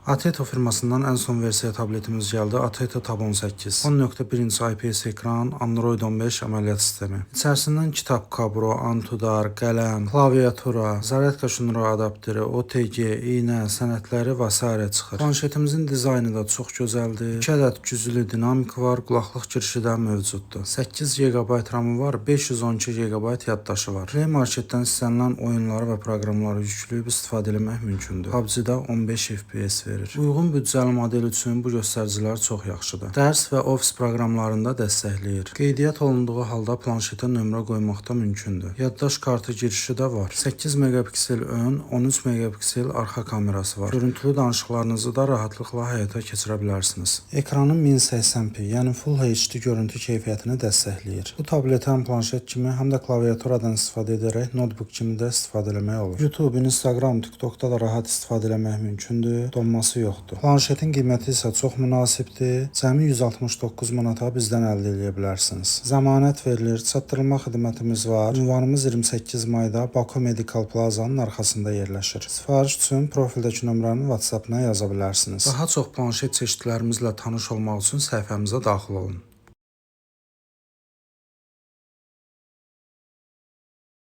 Ateto firmasından ən son versiya tabletimiz gəldi. Ateto Tab 18. 10.1 inç IPS ekran, Android 15 əməliyyat sistemi. İçərisindən kitab kabro, antudar, qələm, klaviatura, zaryadka şnuru adapteri, OTG, iynə, sənədləri və sairə çıxır. Planşetimizin dizaynı da çox gözəldir. 2 ədəd güzlü dinamik var, qulaqlıq girişi də mövcuddur. 8 GB RAM-ı var, 512 GB yaddaşı var. Play Marketdən istənilən oyunları və proqramları yükləyib istifadə etmək mümkündür. PUBG-də 15 FPS verir. Uyğun büdcəli model üçün bu göstəricilər çox yaxşıdır. Dərs və ofis proqramlarında dəstəkləyir. Qeydiyyat olunduğu halda planşetə nömrə qoymaq da mümkündür. Yaddaş kartı girişi də var. 8 megapiksel ön, 13 megapiksel arxa kamerası var. Görüntülü danışıqlarınızı da rahatlıqla həyata keçirə bilərsiniz. Ekranı 1080p, yəni Full HD görüntü keyfiyyətini dəstəkləyir. Bu tablet həm planşet kimi, həm də klaviaturadan istifadə edərək notebook kimi də istifadə eləmək olur. YouTube, Instagram, TikTokda da rahat istifadə eləmək mümkündür. Donması yoxdur. Planşetin qiyməti isə çox münasibdir. Cəmi 169 manata bizdən əldə eləyə bilərsiniz. Zəmanət verilir, çatdırılma xidmətimiz var. Ünvanımız 28 mayda Baku Medical Plazanın arxasında yerləşir. Sifariş üçün profildəki nömrənin WhatsApp-na yaza bilərsiniz. Daha çox planşet çeşidlərimizlə tanış olmaq üçün səhifəmizə daxil olun.